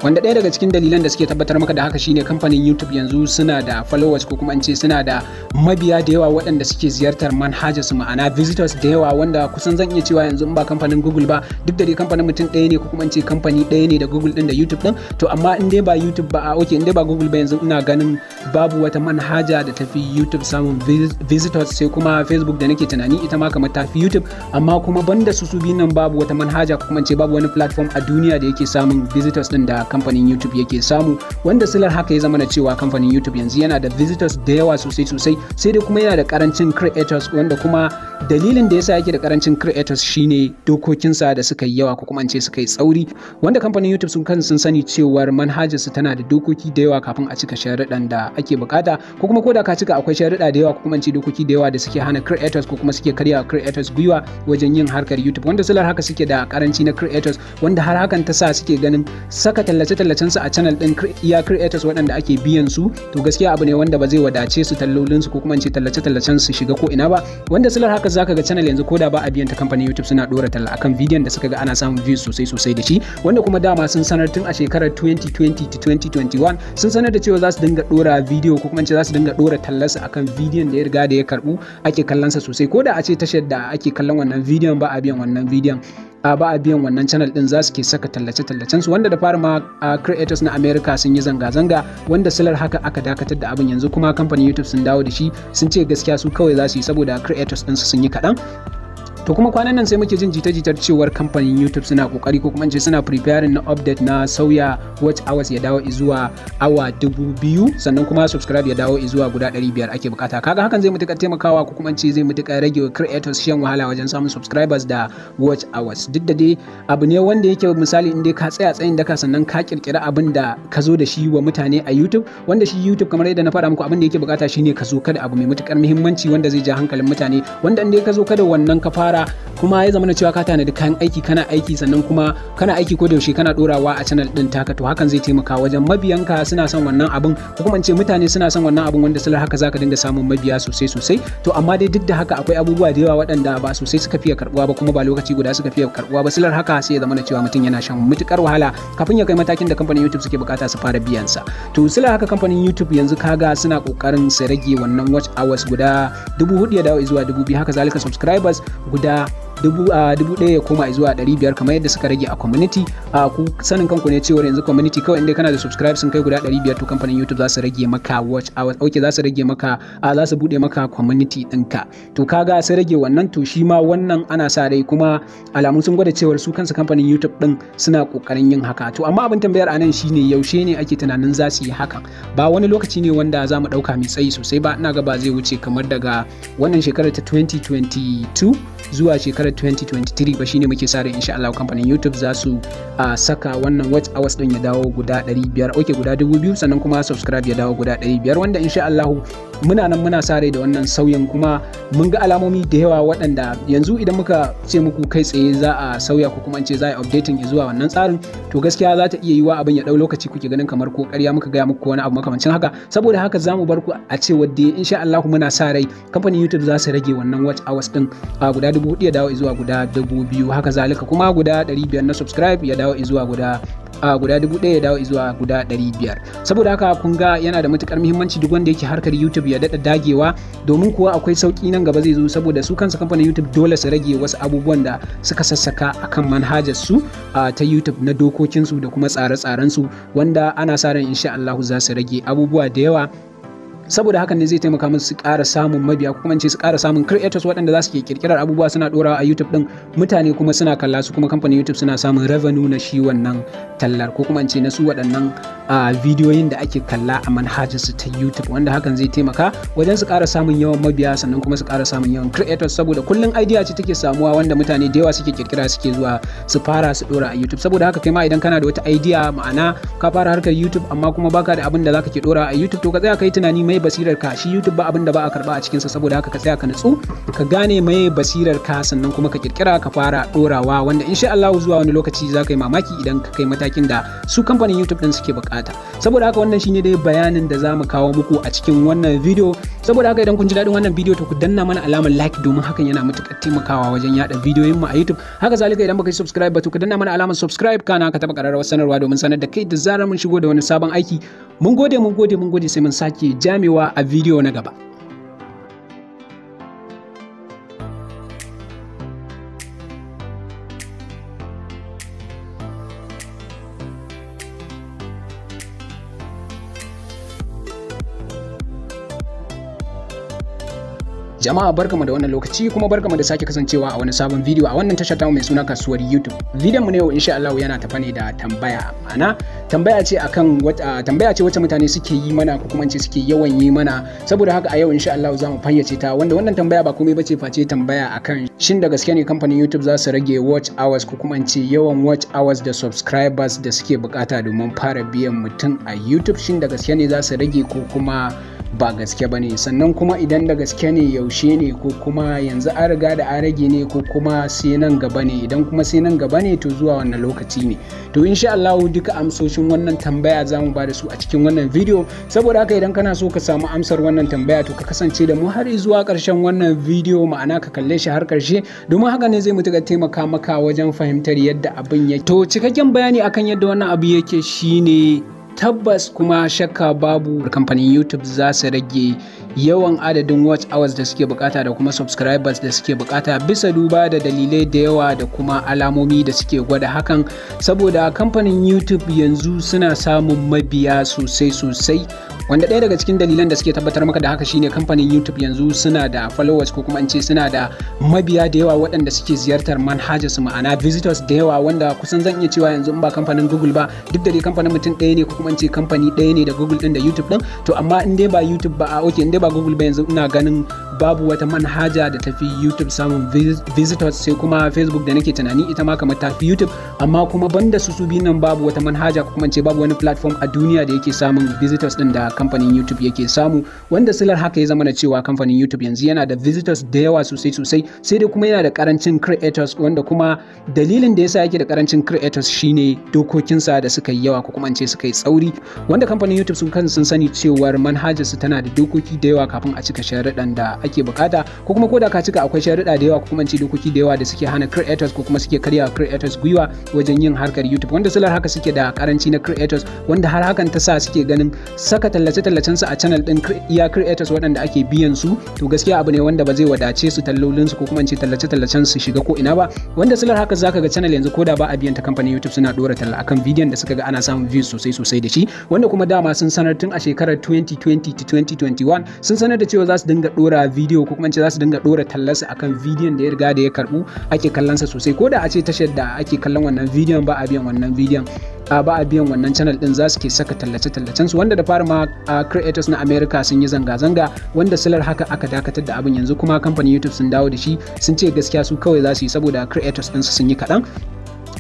wanda ɗaya daga cikin dalilan da suke tabbatar maka da haka shine kamfanin YouTube yanzu suna da followers, ko kuma an ce suna da mabiya da yawa waɗanda suke ziyartar manhajar su, ma'ana visitors da yawa, wanda kusan zan iya cewa yanzu in ba kamfanin Google ba, duk da dai kamfanin mutum ɗaya ne, ko kuma an ce kamfani ɗaya ne da Google ɗin da YouTube ɗin, to amma in dai ba YouTube ba, okay, in dai ba Google ba, yanzu ina ganin babu wata manhaja da tafi YouTube samun visitors, sai kuma Facebook da nake tunani ita ma kamar tafi YouTube. Amma kuma banda su su biyun nan, babu wata manhaja, ko kuma in ce babu wani platform a duniya da yake samun visitors ɗin da kamfanin YouTube yake samu, wanda silar haka ya zama na cewa kamfanin YouTube yanzu yana da visitors da yawa sosai sosai, sai dai kuma yana da karancin creators, wanda kuma dalilin da yasa yake da karancin creators shine dokokinsa da suka yi yawa, ko kuma an ce suka yi tsauri, wanda kamfanin YouTube sun kan sun sani cewar manhajarsu tana da dokoki da yawa kafin a cika sharuɗan da ake bukata, ko kuma ko da ka cika akwai sharuɗa da yawa, ko kuma an ce dokoki da yawa da suke hana creators ko kuma suke karya creators gwiwa wajen yin harkar YouTube, wanda silar haka suke da karanci na creators, wanda har hakan ta sa suke ganin saka tallace-tallacen su a channel din iya creators waɗanda ake biyan su, to gaskiya abu ne wanda ba zai wadace su tallolin su, ko kuma in ce tallace-tallacen su shiga ko ina ba. Wanda silar haka zaka ga channel yanzu koda ba a biyan ta, kamfanin YouTube suna dora talla akan bidiyon da suka ga ana samun views sosai sosai da shi, wanda kuma dama sun sanar tun a shekarar 2020 to 2021, sun sanar da cewa za su dinga dora bidiyo, ko kuma in ce za su dinga dora tallarsu akan bidiyon da ya riga da ya karbu ake kallon sa sosai, ko da a ce tashar da ake kallon wannan bidiyon ba a biyan wannan bidiyon, a ba a biyan wannan channel din, za su ke saka tallace-tallacen su, wanda da fara ma creators na America sun yi zanga-zanga, wanda silar haka aka dakatar da abin. Yanzu kuma kamfanin YouTube sun dawo da shi, sun ce gaskiya su kawai za su yi saboda creators ɗinsu sun yi kaɗan. To kuma kwanan nan sai muke jin jita-jitar cewar kamfanin YouTube suna kokari, ko kuma in ce suna preparing na update na sauya watch hours ya dawo zuwa awa 2000, sannan kuma subscribe ya dawo zuwa guda 500 ake bukata. Kaga hakan zai mutuƙar taimakawa, ko kuma in ce zai mutuƙar rage creators shan wahala wajen samun subscribers da watch hours. Duk da dai abu ne wanda yake misali in dai ka tsaya tsayin daka, sannan ka kirkira abin da ka zo da shi wa mutane a YouTube, wanda shi YouTube kamar yadda na faɗa muku, abin da yake bukata shine ka zo kada abu mai mutukar muhimmanci wanda zai ja hankalin mutane, wanda in dai ka zo kada wannan ka fara, kuma ya zama na cewa ka tanadi kayan aiki, kana aiki, sannan kuma kana aiki ko da yaushe kana dorawa a channel din taka, to hakan zai taimaka wajen mabiyanka suna son wannan abin, ko kuma in ce mutane suna son wannan abin, wanda silar haka zaka dinga samun mabiya sosai sosai. To amma dai duk da haka akwai abubuwa da yawa waɗanda ba sosai suka fiye karbuwa ba, kuma ba lokaci guda suka fiye karbuwa ba. Silar haka sai ya zama na cewa mutum yana shan mutukar wahala kafin ya kai matakin da kamfanin YouTube suke bukata su fara biyan sa. To silar haka kamfanin YouTube yanzu kaga suna kokarin su rage wannan watch hours guda 4000 ya dawo zuwa 2000, haka zalika subscribers guda 1000 ya koma zuwa 500 kamar yadda suka rage a community. Ku sanin kanku ne cewar yanzu community kawai inda kana da subscribe sun kai guda 500, to kamfanin YouTube za su rage maka watch hours, okay, za su rage maka, za su bude maka community ɗinka. To kaga sai rage wannan. To shi ma wannan ana sa rai, kuma alamu sun gwada cewar su kansu kamfanin YouTube din suna kokarin yin haka. To amma abin tambayar anan shine, yaushe ne ake tunanin za su yi hakan? Ba wani lokaci ne wanda za mu dauka mai tsayi sosai ba. Ina ga ba zai wuce kamar daga wannan shekarar ta 2022 zuwa shekarar 2023 ba. Shine muke sa ran insha Allah kamfanin YouTube za su saka wannan watch hours din ya dawo guda 500, okay, guda 2000, sannan kuma subscribe ya dawo guda 500, wanda insha Allah muna nan muna sa rai da wannan sauyin. Kuma mun ga alamomi da yawa waɗanda yanzu idan muka ce muku kai tsaye za a sauya, ko kuma in ce za a updating zuwa wannan tsarin, to gaskiya za ta iya yiwa abin ya ɗau lokaci, kuke ganin kamar ko ƙarya muka gaya muku, wani abu makamancin haka. Saboda haka za mu bar ku a ce wadda insha Allah muna sa rai kamfanin YouTube za su rage wannan watch hours din guda 4000 ya dawo zuwa guda 2000. Haka zalika kuma guda 500 na subscribe ya dawo zuwa guda 1000 ya dawo zuwa guda 500. Saboda haka kun ga yana da matukar muhimmanci duk wanda yake harkar YouTube ya daɗa dagewa, domin kuwa akwai sauki nan gaba zai zo, saboda su kansu kamfanin YouTube dole su rage wasu abubuwan da suka sassaka akan manhajar su ta YouTube na dokokin su da kuma tsare-tsaren su, wanda ana sa ran insha Allah za su rage abubuwa da yawa. Saboda hakan ne zai taimaka musu su ƙara samun mabiya, ko kuma ce su ƙara samun creators waɗanda za su ke kirkirar abubuwa suna ɗorawa a YouTube ɗin, mutane kuma suna kalla, su kuma kamfanin YouTube suna samun revenue na shi wannan tallar, ko kuma ce na su waɗannan bidiyoyin da ake kalla a manhajar su ta YouTube, wanda hakan zai taimaka wajen su ƙara samun yawan mabiya, sannan kuma su ƙara samun yawan creators, saboda kullum idea ce take samuwa wanda mutane da yawa suke kirkira, suke zuwa su fara su ɗora a YouTube. Saboda haka kai ma idan kana da wata idea, ma'ana ka fara harkar YouTube amma kuma baka da abin da zaka ke ɗora a YouTube, to ka tsaya kai tunani mai basirar ka. Shi YouTube ba abin da ba a karba a cikinsa. Saboda haka ka tsaya ka nutsu, ka gane mai basirar ka, sannan kuma ka kirkira ka fara dorawa, wanda insha Allah zuwa wani lokaci za ka yi mamaki idan ka kai matakin da su kamfanin YouTube din suke bukata. Saboda haka wannan shine dai bayanin da za mu kawo muku a cikin wannan video. Saboda haka idan kun ji daɗin wannan video, to ku danna mana alamar like, domin hakan yana matuƙar taimakawa wajen yada bidiyoyin mu a YouTube. Haka zalika idan baka yi subscribe ba, to ka danna mana alamar subscribe, kana ka taɓa ƙararrawar sanarwa domin sanar da kai da zarar mun shigo da wani sabon aiki. Mun gode, mun gode, mun gode. Sai mun sake jamewa a video na gaba. Jama'a, barkamu da wannan lokaci, kuma barkamu da sake kasancewa a wani sabon video a wannan tashar tamu mai suna Kasuwar YouTube. Bidiyon mu na yau insha Allah yana tafa ne da tambaya. Ma'ana tambaya ce akan wata tambaya ce wacce mutane suke yi mana, ko kuma ce suke yawan yi mana. Saboda haka a yau insha Allah za mu fayyace ta, wanda wannan tambaya ba komai bace face tambaya akan shin da gaske ne kamfanin YouTube za su rage watch hours, ko kuma ce yawan watch hours da subscribers da suke bukata domin fara biyan mutum a YouTube? Shin da gaske ne za su rage ko kuma ba gaske ba ne? Sannan kuma idan da gaske ne, yaushe ne? Ko kuma yanzu an riga da an rage ne, ko kuma sai nan gaba ne? Idan kuma sai nan gaba ne, to zuwa wannan lokaci ne? To insha Allah duka amsoshin wannan tambaya za mu ba da su a cikin wannan video. Saboda haka idan kana so ka samu amsar wannan tambaya, to ka kasance da mu har zuwa ƙarshen wannan video, ma'ana ka kalle shi har ƙarshe, domin haka ne zai mutuƙar taimaka maka wajen fahimtar yadda abin yake. To cikakken bayani akan yadda wannan abu yake shine, tabbas kuma shakka babu, kamfanin YouTube za su rage yawan adadin watch hours da suke bukata da kuma subscribers da suke bukata, bisa duba da dalilai da yawa da kuma alamomi da suke gwada hakan, saboda kamfanin YouTube yanzu suna samun mabiya sosai sosai, wanda ɗaya daga cikin dalilan da suke tabbatar maka da haka shine kamfanin YouTube yanzu suna da followers, ko kuma an ce suna da mabiya da yawa waɗanda suke ziyartar manhajar su, ma'ana visitors da yawa, wanda kusan zan iya cewa yanzu in ba kamfanin Google ba, duk da dai kamfanin mutum ɗaya ne, ko kuma in ce kamfani ɗaya ne da Google ɗin da YouTube ɗin, to amma in dai ba YouTube ba, a okay, in dai ba Google ba, yanzu ina ganin babu wata manhaja da tafi YouTube samun visitors, sai kuma Facebook da nake tunani ita ma kamar tafi YouTube. Amma kuma banda su biyu nan, babu wata manhaja, ko kuma ce babu wani platform a duniya da yake samun visitors din da kamfanin YouTube yake samu, wanda silar haka ya zama na cewa kamfanin YouTube yanzu yana da visitors da yawa sosai sosai, sai dai kuma yana da karancin creators, wanda kuma dalilin da yasa yake da karancin creators shine dokokinsa da suka yi yawa, ko kuma ce suka yi tsauri, wanda kamfanin YouTube sun kan sun sani cewar manhajar su tana da dokoki da yawa. da yawa kafin a cika sharuɗan da ake bukata, ko kuma koda ka cika akwai sharuɗa da yawa ko kuma ce dokoki da yawa da suke hana creators ko kuma suke karya creators gwiwa wajen yin harkar YouTube, wanda silar haka suke da karanci na creators, wanda har hakan ta sa suke ganin saka tallace-tallacen su a channel din iya creators waɗanda ake biyan su, to gaskiya abu ne wanda ba zai wadace su tallolin su ko kuma ce tallace-tallacen su shiga ko ina ba. Wanda silar haka zaka ga channel yanzu koda ba a biyan ta kamfanin YouTube suna dora talla akan bidiyon da suka ga ana samun views sosai sosai da shi, wanda kuma dama sun sanar tun a shekarar 2020 to 2021 sun sanar da cewa za su dinga dora bidiyo ko kuma ce za su dinga dora tallarsu akan bidiyon da ya riga da ya karbu ake kallon sa sosai, ko da a ce tashar da ake kallon wannan bidiyon ba a biyan wannan bidiyon, ba a biyan wannan channel din, za su ke saka tallace-tallacen su. Wanda da fara ma creators na America sun yi zanga-zanga, wanda silar haka aka dakatar da abin. Yanzu kuma kamfanin YouTube sun dawo da shi, sun ce gaskiya su kawai za su yi saboda creators ɗinsu sun yi kaɗan.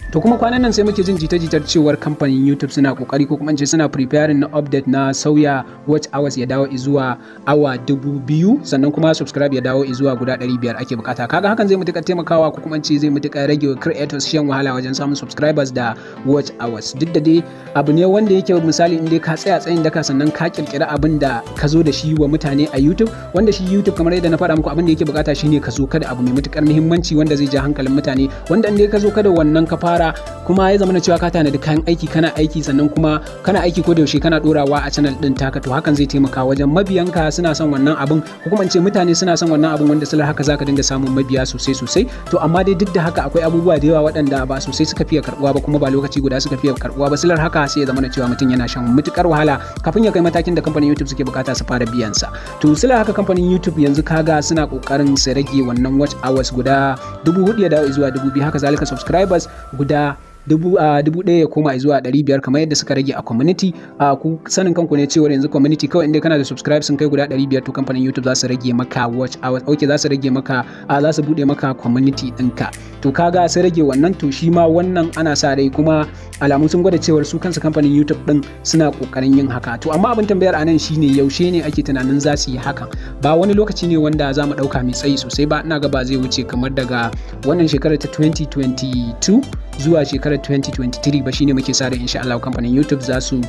To kuma kwanan nan sai muke jin jita-jitar cewar kamfanin YouTube suna kokari ko kuma ce suna preparing na update na sauya watch hours ya dawo zuwa awa 2000, sannan kuma subscribe ya dawo zuwa guda 500 ake bukata. Kaga hakan zai mutuƙar taimakawa ko kuma ce zai mutuƙar rage wa creators shan wahala wajen samun subscribers da watch hours. Duk da dai abu ne wanda yake misali in dai ka tsaya tsayin daka sannan ka kirkira abin da ka zo da shi wa mutane a YouTube, wanda shi YouTube kamar yadda na faɗa muku abin da yake bukata shine ka zo kada abu mai mutuƙar muhimmanci wanda zai ja hankalin mutane, wanda in dai ka zo kada wannan ka fara kuma ya zama na cewa ka tanadi kayan aiki, kana aiki, sannan kuma kana aiki ko da yaushe kana dorawa a channel din taka, to hakan zai taimaka wajen mabiyanka suna son wannan abin, ko kuma in ce mutane suna son wannan abin, wanda silar haka zaka dinga samun mabiya sosai sosai. To amma dai duk da haka akwai abubuwa da yawa waɗanda ba sosai suka fiye karbuwa ba, kuma ba lokaci guda suka fiye karbuwa ba. Silar haka sai ya zama na cewa mutum yana shan mutukar wahala kafin ya kai matakin da kamfanin YouTube suke bukata su fara biyan sa. To silar haka kamfanin YouTube yanzu kaga suna kokarin su rage wannan watch hours guda 4000 ya dawo zuwa 2000, haka zalika subscribers guda 1000 ya koma zuwa 500 kamar yadda suka rage a community. Ku sanin kanku ne cewar yanzu community kawai inda kana da subscribe sun kai guda 500, to kamfanin YouTube za su rage maka watch hours, okay, za su rage maka, za su bude maka community ɗinka. To kaga sai rage wannan, to shi ma wannan ana sa rai kuma alamu sun gwada cewar su kansu kamfanin YouTube din suna kokarin yin haka. To amma abin tambayar anan shine yaushe ne ake tunanin za su yi hakan? Ba wani lokaci ne wanda za mu dauka mai tsayi sosai ba, ina ga ba zai wuce kamar daga wannan shekarar ta 2022 zuwa shekarar 2023 ba, shine muke sa ran insha Allah kamfanin YouTube za su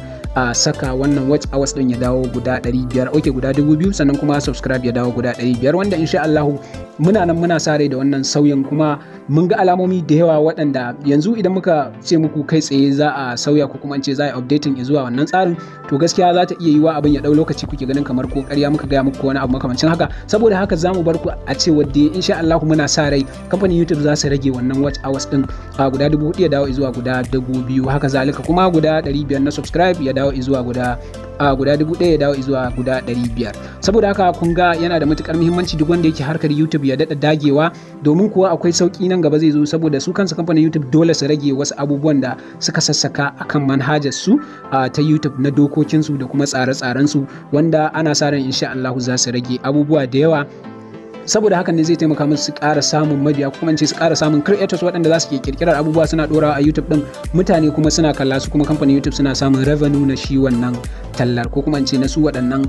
saka wannan watch hours din ya dawo guda 500, okay, guda 2000, sannan kuma subscribe ya dawo guda 500, wanda insha Allah muna nan muna sa rai da wannan sauyin. Kuma mun ga alamomi da yawa waɗanda yanzu idan muka ce muku kai tsaye za a sauya ko kuma in ce za a updating zuwa wannan tsarin, to gaskiya za ta iya yiwa abin ya ɗau lokaci, kuke ganin kamar ko ƙarya muka gaya muku wani abu makamancin haka. Saboda haka za mu bar ku a cewa dai insha Allah muna sa rai kamfanin YouTube za su rage wannan watch hours din guda 4000 ya dawo zuwa guda 2000, haka zalika kuma guda 500 na subscribe ya dawo zuwa guda 1000 ya dawo zuwa guda 500. Saboda haka kun ga yana da matukar muhimmanci duk wanda yake harkar YouTube ya dada dagewa, domin kuwa akwai sauki nan gaba zai zo, saboda su kansu kamfanin YouTube dole su rage wasu abubuwan da suka sassaka akan manhajar su ta YouTube na dokokin su da kuma tsare-tsaren su, wanda ana sa ran insha Allah za su rage abubuwa da yawa. Saboda hakan ne zai taimaka musu su ƙara samun mabiya, ko kuma ce su ƙara samun creators waɗanda za su ke kirkirar abubuwa suna ɗorawa a YouTube ɗin, mutane kuma suna kalla, su kuma kamfanin YouTube suna samun revenue na shi wannan tallar ko kuma ce na su waɗannan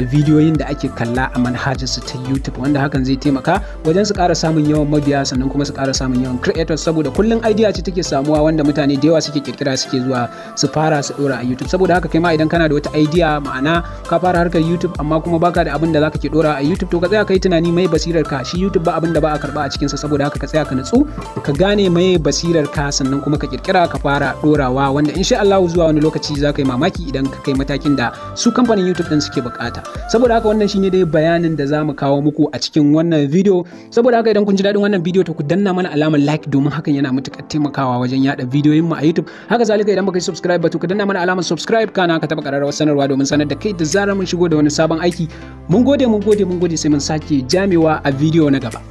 bidiyoyin da ake kalla a manhajar su ta YouTube, wanda hakan zai taimaka wajen su ƙara samun yawan mabiya sannan kuma su ƙara samun yawan creators, saboda kullum idea ce take samuwa wanda mutane da yawa suke kirkira suke zuwa su fara su ɗora a YouTube. Saboda haka kai ma idan kana da wata idea, ma'ana ka fara harkar YouTube amma kuma baka da abin da zaka ke ɗora a YouTube, to ka tsaya kai tunani mai basirar ka. Shi YouTube ba abin da ba a karba a cikin sa, saboda haka ka tsaya ka nutsu ka gane mai basirar ka sannan kuma ka kirkira ka fara dorawa, wanda insha Allah zuwa wani lokaci za ka yi mamaki idan ka kai matakin da su kamfanin YouTube din suke bukata. Saboda haka wannan shine dai bayanin da zamu kawo muku a cikin wannan video. Saboda haka idan kun ji daɗin wannan video, to ku danna mana alamar like, domin hakan yana matuƙar taimakawa wajen yada bidiyoyin mu a YouTube. Haka zalika idan baka yi subscribe ba, to ka danna mana alamar subscribe, kana ka taba ƙararrawar sanarwa domin sanar da kai da zarar mun shigo da wani sabon aiki. Mun gode, mun gode, mun gode, sai mun sake jamewa a video na gaba.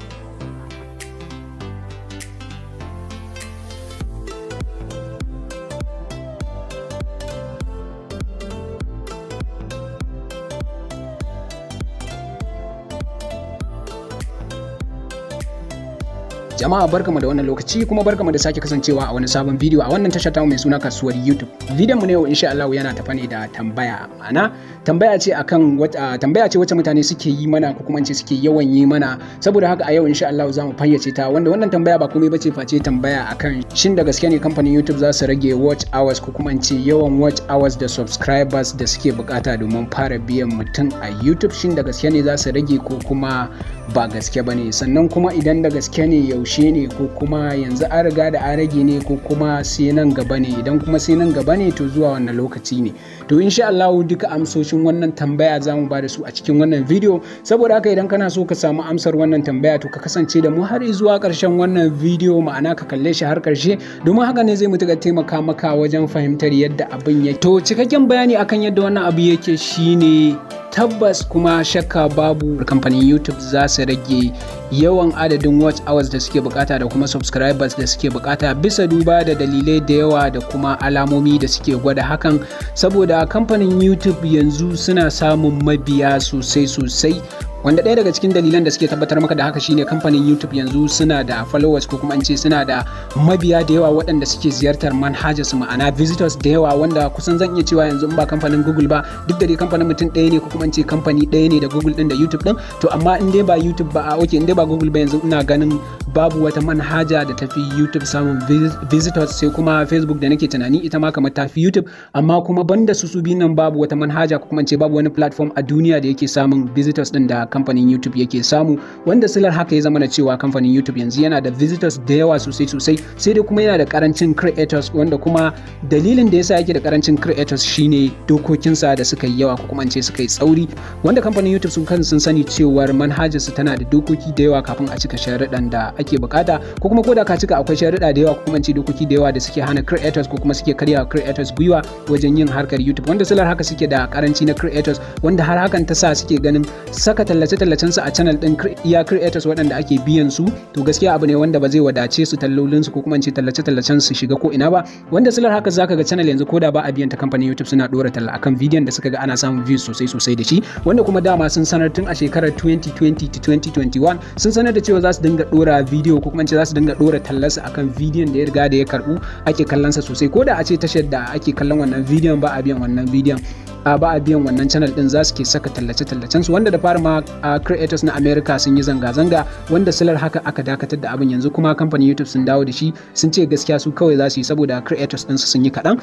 Jama'a, barkamu da wannan lokaci kuma barkamu da sake kasancewa a wani sabon bidiyo a wannan tasha ta mai suna Kasuwar YouTube. Bidiyon mu na yau, insha Allah, yana tafa ne da tambaya. Ma'ana, tambaya ce akan wata tambaya ce wacce mutane suke yi mana, ko kuma in ce suke yawan yi mana. Saboda haka a yau, insha Allah, za mu fayyace ta, wanda wannan tambaya ba komai bace face tambaya akan shin da gaske ne kamfanin YouTube za su rage watch hours, ko kuma in ce yawan watch hours da subscribers da suke bukata domin fara biyan mutum a YouTube? Shin da gaske ne za su rage ko kuma ba gaske bane? Sannan kuma idan da gaske ne, yaushe ne? Ko kuma yanzu an riga da an rage ne, ko kuma sai nan gaba ne? Idan kuma sai nan gaba ne, to zuwa wannan lokaci ne? To, insha Allah, duka amsoshin wannan tambaya za mu ba da su a cikin wannan video. Saboda haka idan kana so ka samu amsar wannan tambaya, to ka kasance da mu har zuwa ƙarshen wannan video, ma'ana ka kalle shi har ƙarshe, domin haka ne zai mutuƙar taimaka maka wajen fahimtar yadda abin yake. To, cikakken bayani akan yadda wannan abu yake shine, tabbas kuma shakka babu, kamfanin YouTube za su rage yawan adadin watch hours da suke bukata da kuma subscribers da suke bukata, bisa duba da dalilai da yawa da kuma alamomi da suke gwada hakan. Saboda kamfanin YouTube yanzu suna samun mabiya sosai sosai, wanda ɗaya daga cikin dalilan da suke tabbatar maka da haka shine kamfanin YouTube yanzu suna da followers, ko kuma an ce suna da mabiya da yawa waɗanda suke ziyartar manhajar su, ma'ana visitors da yawa, wanda kusan zan iya cewa yanzu in ba kamfanin Google ba, duk da dai kamfanin mutum ɗaya ne, ko kuma an ce kamfani ɗaya ne da Google ɗin da YouTube ɗin, to amma in dai ba YouTube ba, okay, in dai ba Google ba, yanzu ina ganin babu wata manhaja da tafi YouTube samun visitors, sai kuma Facebook da nake tunani ita ma kamar tafi YouTube. Amma kuma banda su su nan, babu wata manhaja, ko kuma ce babu wani platform a duniya da yake samun visitors din da kamfanin YouTube yake samu, wanda silar haka ya zama na cewa kamfanin YouTube yanzu yana da visitors da yawa sosai sosai. Sai dai kuma yana da karancin creators, wanda kuma dalilin da yasa yake da karancin creators shine dokokinsa da suka yi yawa, ko kuma ce suka yi tsauri, wanda kamfanin YouTube sun kan sun sani cewar manhajarsu tana da dokoki da yawa kafin a cika sharuɗan da ake bukata, ko kuma ko da ka cika, akwai sharuɗa da yawa, ko kuma ce dokoki da yawa da suke hana creators, ko kuma suke karya creators gwiwa wajen yin harkar YouTube, wanda silar haka suke da karanci na creators, wanda har hakan ta sa suke ganin saka tallace-tallacen su a channel din iya creators waɗanda ake biyan su, to gaskiya abu ne wanda ba zai wadace su tallolin su, ko kuma ce tallace-tallacen su shiga ko ina ba. Wanda silar haka zaka ga channel yanzu, koda ba a biyan ta, kamfanin YouTube suna dora talla akan bidiyon da suka ga ana samun views sosai sosai da shi, wanda kuma dama sun sanar tun a shekarar 2020 to 2021, sun sanar da cewa za su dinga dora bidiyo, ko kuma ce za su dinga dora tallarsa akan bidiyon da ya riga da ya karbu, ake kallon sa sosai, ko da a ce tashar da ake kallon wannan bidiyon ba a biyan wannan bidiyon, a ba a biyan wannan channel din, za su ke saka tallace-tallacen su. Wanda da fara ma creators na America sun yi zanga-zanga, wanda silar haka aka dakatar da abin. Yanzu kuma kamfanin YouTube sun dawo da shi, sun ce gaskiya su kawai za su yi saboda creators ɗinsu sun yi kaɗan.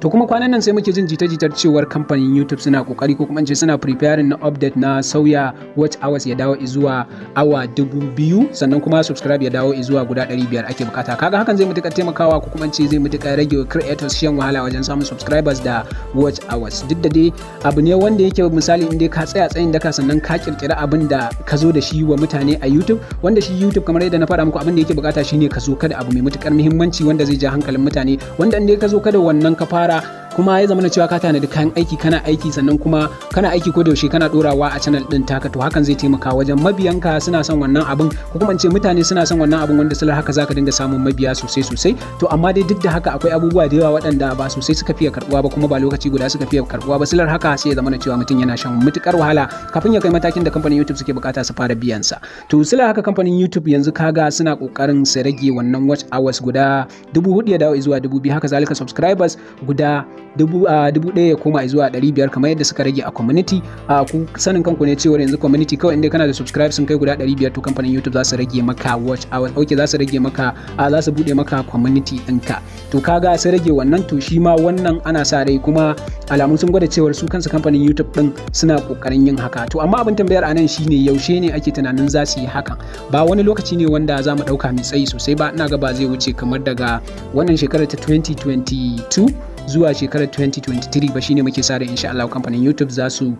To, kuma kwanan nan sai muke jin jita-jitar cewar kamfanin YouTube suna kokari, ko kuma ce suna preparing na update na sauya watch hours ya dawo zuwa awa 2000, sannan kuma subscribe ya dawo zuwa guda 500 ake bukata. Kaga hakan zai mutuƙar taimakawa, ko kuma ce zai mutuƙar rage creators shan wahala wajen samun subscribers da watch hours. Duk da dai abu ne wanda yake, misali, in dai ka tsaya tsayin daka, sannan ka kirkira abin da ka zo da shi wa mutane a YouTube, wanda shi YouTube, kamar yadda na faɗa muku, abin da yake bukata shine ka zo kada abu mai mutukar muhimmanci wanda zai ja hankalin mutane, wanda in dai ka zo kada wannan ka fara, kuma ya zama na cewa ka tanadi kayan aiki, kana aiki, sannan kuma kana aiki ko da yaushe, kana dorawa a channel din taka, to hakan zai taimaka wajen mabiyanka suna son wannan abin, ko kuma in ce mutane suna son wannan abin, wanda silar haka zaka dinga samun mabiya sosai sosai. To, amma dai duk da haka akwai abubuwa da yawa waɗanda ba sosai suka fiye karbuwa ba, kuma ba lokaci guda suka fiye karbuwa ba. Silar haka sai ya zama na cewa mutum yana shan mutukar wahala kafin ya kai matakin da kamfanin YouTube suke bukata su fara biyan sa. To, silar haka kamfanin YouTube yanzu kaga suna kokarin su rage wannan watch hours guda 4000 ya dawo zuwa 2000, haka zalika subscribers guda 1000 ya koma zuwa 500, kamar yadda suka rage a community. A ku sanin kanku ne cewa yanzu community kawai, inda kana da subscribe sun kai guda 500, to kamfanin YouTube za su rage maka watch hours, okay, za su rage maka, za su bude maka community ɗinka. To, kaga su rage wannan. To, shi ma wannan ana sa rai, kuma alamu sun gwada cewar su kansu kamfanin YouTube din suna kokarin yin haka. To, amma abin tambayar anan shine, yaushe ne ake tunanin za su yi hakan? Ba wani lokaci ne wanda za mu dauka mai tsayi sosai ba. Ina ga ba zai wuce kamar daga wannan shekarar ta 2022 zuwa shekarar 2023 ba, shine muke sa ran insha Allah kamfanin YouTube za su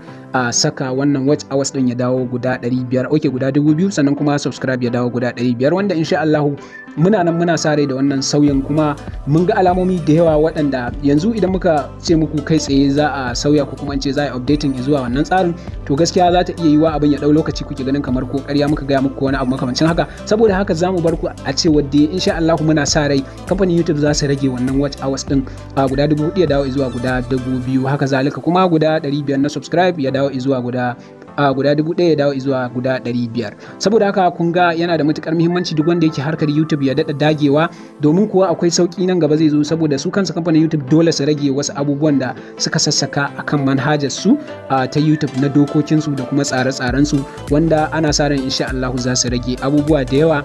saka wannan watch hours din ya dawo guda 500, okay, guda 2000, sannan kuma subscribe ya dawo guda 500, wanda insha Allah muna nan muna sa rai da wannan sauyin. Kuma mun ga alamomi da yawa waɗanda yanzu idan muka ce muku kai tsaye za a sauya, ko kuma ce za a updating zuwa wannan tsarin, to gaskiya za ta iya yiwa abin ya ɗau lokaci, kuke ganin kamar ko ƙarya muka gaya muku, wani abu makamancin haka. Saboda haka za mu bar ku a ce wadda insha Allah muna sa rai kamfanin YouTube za su rage wannan watch hours din a guda 4000 ya dawo zuwa guda 2000, haka zalika kuma guda 500 na subscribe ya dawo zuwa guda guda 1000 ya dawo zuwa guda 500. Saboda haka kun ga yana da matukar muhimmanci duk wanda yake harkar YouTube ya dada dagewa, domin kuwa akwai sauki nan gaba zai zo, saboda su kansu kamfanin YouTube dole su rage wasu abubuwan da suka sassaka akan manhajar su ta YouTube na dokokin su da kuma tsare-tsaren su, wanda ana sa ran insha Allah za su rage abubuwa da yawa.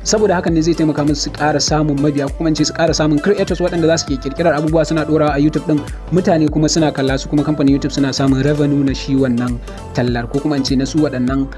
Saboda hakan ne zai taimaka musu su ƙara samun mabiya, ko kuma in ce su ƙara samun creators waɗanda za su ke kirkirar abubuwa suna ɗorawa a YouTube ɗin, mutane kuma suna kalla, su kuma kamfanin YouTube suna samun revenue na shi wannan tallar, ko kuma in ce na su waɗannan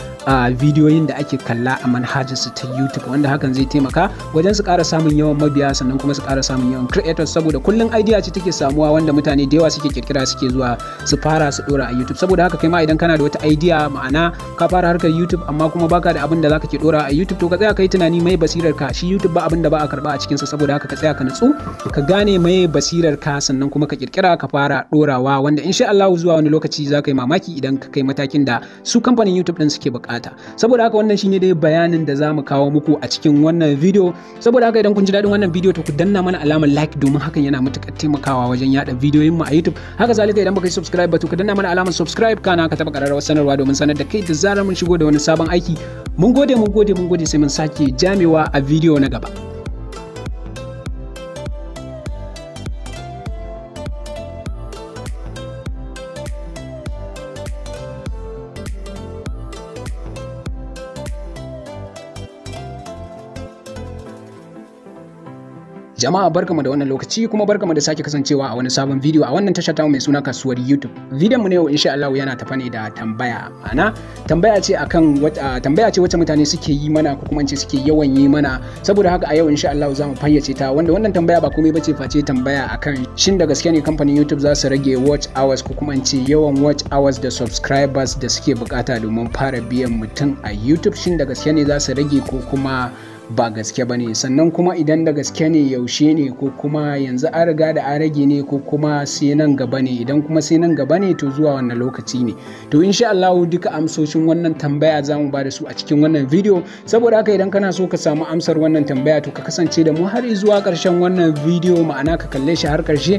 bidiyoyin da ake kalla a manhajar su ta YouTube, wanda hakan zai taimaka wajen su ƙara samun yawan mabiya, sannan kuma su ƙara samun yawan creators. Saboda kullum idea ce take samuwa wanda mutane da yawa suke kirkira, suke zuwa su fara su ɗora a YouTube. Saboda haka kai ma idan kana da wata idea, ma'ana ka fara harkar YouTube amma kuma baka da abin da zaka ke ɗora a YouTube, to ka tsaya kai tunani mai basirar ka. Shi YouTube ba abin da ba a karba a cikinsa. Saboda haka ka tsaya ka natsu, ka gane mai basirar ka, sannan kuma ka kirkira ka fara dorawa, wanda insha Allah zuwa wani lokaci za ka yi mamaki idan ka kai matakin da su kamfanin YouTube din suke bukata. Saboda haka wannan shine dai bayanin da za mu kawo muku a cikin wannan video. Saboda haka idan kun ji daɗin wannan video, to ku danna mana alamar like, domin hakan yana matuƙar taimakawa wajen yada bidiyoyin mu a YouTube. Haka zalika idan baka yi subscribe ba, to ka danna mana alamar subscribe, kana ka taba ƙararrawar sanarwa domin sanar da kai da zarar mun shigo da wani sabon aiki. Mun gode, mun gode, mun gode, sai mun sake jamewa a video na gaba. Jama'a, barkamu da wannan lokaci, kuma barkamu da sake kasancewa a wani sabon video a wannan tasha tamu mai suna Kasuwar YouTube. Bidiyon mu na yau insha Allah yana tafa ne da tambaya. Ma'ana tambaya ce akan wata tambaya ce wacce mutane suke yi mana, ko kuma in ce suke yawan yi mana. Saboda haka a yau insha Allah za mu fayyace ta, wanda wannan tambaya ba komai bace face tambaya akan shin da gaske ne kamfanin YouTube za su rage watch hours, ko kuma in ce yawan watch hours da subscribers da suke bukata domin fara biyan mutum a YouTube, shin da gaske ne za su rage ko kuma ba gaske ba ne? Sannan kuma idan da gaske ne, yaushe ne? Ko kuma yanzu an riga da an rage ne, ko kuma sai nan gaba ne? Idan kuma sai nan gaba ne, to zuwa wannan lokaci ne? To insha Allah duka amsoshin wannan tambaya za mu ba da su a cikin wannan video. Saboda haka idan kana so ka samu amsar wannan tambaya, to ka kasance da mu har zuwa ƙarshen wannan video, ma'ana ka kalle shi har ƙarshe.